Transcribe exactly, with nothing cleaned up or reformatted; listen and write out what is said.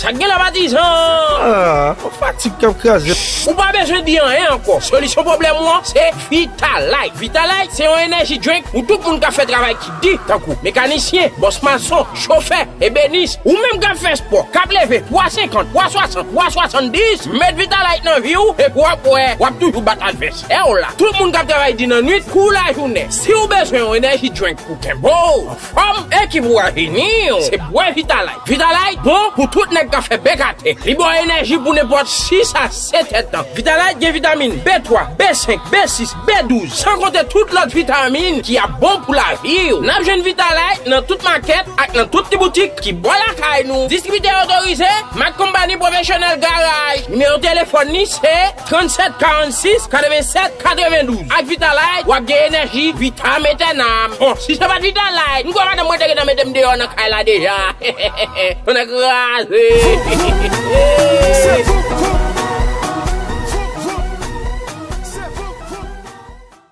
Ak gen la patizan. Ah, yon fatig k ap kraze. Ou pa bezwen di anyen ankò. Solisyon pwoblèm ou an, se Vitalite. Vitalite, se yon energy drink pou tout moun k ap fè travay ki di, tankou mekanisyen, bòs mason, chofè, ebenis, ou menm k ap fè spò, k ap leve pwa senkant, pwa swasant, pwa swasanndis, met Vitalite nan vi w, epi w ap wè, w ap toujou bat advèsè w la. Tout moun k ap travay di nan nwit kou lajounen. Si w bezwen yon energy drink pou kenbe w anfòm, ekip ou a vini, se bwè Vitalite. Vitalite bon pou tout nèg k ap fè bèk atè. Li ba w enèji pou nenpòt sis a sèt èdtan. Vitalite gen vitamin B twa, B senk, B sis, B douz, san konte tout lòt vitamin ki ap bon pou lavi w. N ap jwenn Vitalite nan tout makèt ak nan tout ti boutik ki bò lakay nou. Distribitè otorize, Mac Company Professional Garage. Nimewo telefòn li se trannsèt karannsis katrevennsèt katrevendouz. Ak Vitalite, w ap gen enèji vitam etènam. Bon, si se pa t Vitalite, m kwè madanm mwen te gentan mete m deyò nan kay la deja. Tonnè kraze.